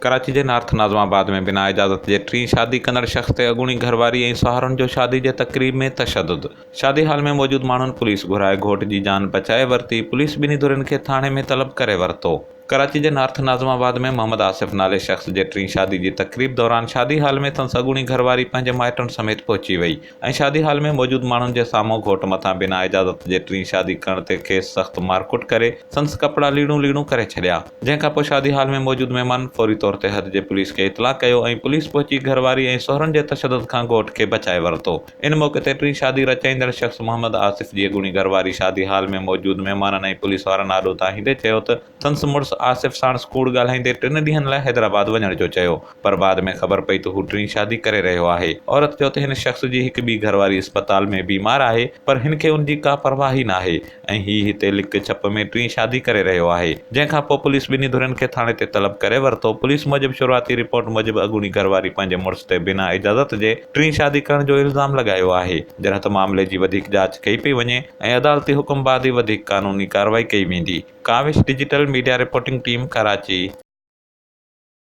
ڪراچي جي نارٿ ناظم آباد ۾ بنا اجازت جي ٽين شادي ڪندڙ شخص تي اڳوڻي گهرواري ۽ سهرن جو شادي جي تقريب ۾ تشدد، شادي هال ۾ موجود ماڻهن پوليس گهرائي گهوٽ جي جان بچائي ورتي، پوليس ٻنهي ڌرين کي ٿاڻي ۾ طلب ڪري ورتو. ڪراچي جي نارٿ ناظم آباد ۾ محمد آصف نالي شخص جي ٽين شادي جي تقريب دوران شادي هال ۾ سندس اڳوڻي گهرواري پنهنجي مائٽن سميت پهچي وئي ۽ شادي هال ۾ موجود ماڻهن جي سامهون گهوٽ مٿان بنا اجازت جي ٽين شادي ڪرڻ تي کيس سخت مارڪٽ ڪري سندس ڪپڙا ليڙون ليڙون ڪري ڇڏيا. جنهن کانپوء شادي هال ۾ موجود مهمانن فوري طور تي حد جي پوليس کي اطلاع ڪيو ۽ پوليس پهچي گهر واري ۽ سهرن جي تشدد کان گهوٽ کي بچائي ورتو. ان موقعي تي ٽين شادي رچائيندڙ شخص محمد آصف جي اڳوڻي گهر واري شادي هال ۾ موجود مهمانن ۽ پوليس وارن آڏو دانهيندي چيو ته سندس مڙس آصف ساڻس ڪوڙ ڳالهائيندي ٽن ڏينهن لاء حيدرآباد وڃڻ جو چيو پر بعد ۾ خبر پئي ته هو ٽين شادي ڪري رهيو آهي. عورت چيو ته هن شخص جي هڪ ٻي گهر واري اسپتال ۾ بيمار آهي پر هن کي ان جي ڪا پرواهه ئي ناهي. ۽ هي هتي لڪ ڇپ ۾ ٽين شادي ڪري رهيو آهي، جنهن کان پوء پوليس ٻنهي ڌرين کي ٿاڻي تي طلب ڪري ورتو، پوليس موجب شروعاتي رپورٽ موجب اڳوڻي گهرواري پنهنجي مڙس تي بنا اجازت جي ٽين شادي ڪرڻ جو الزام لڳايو آهي، جڏهن ته معاملي جي وڌيڪ جاچ ڪئي پئي وڃي ۽ عدالتي حڪم بعد ئي وڌيڪ قانوني ڪارروائي ڪئي ويندي. Kawish digital media reporting team Karachi.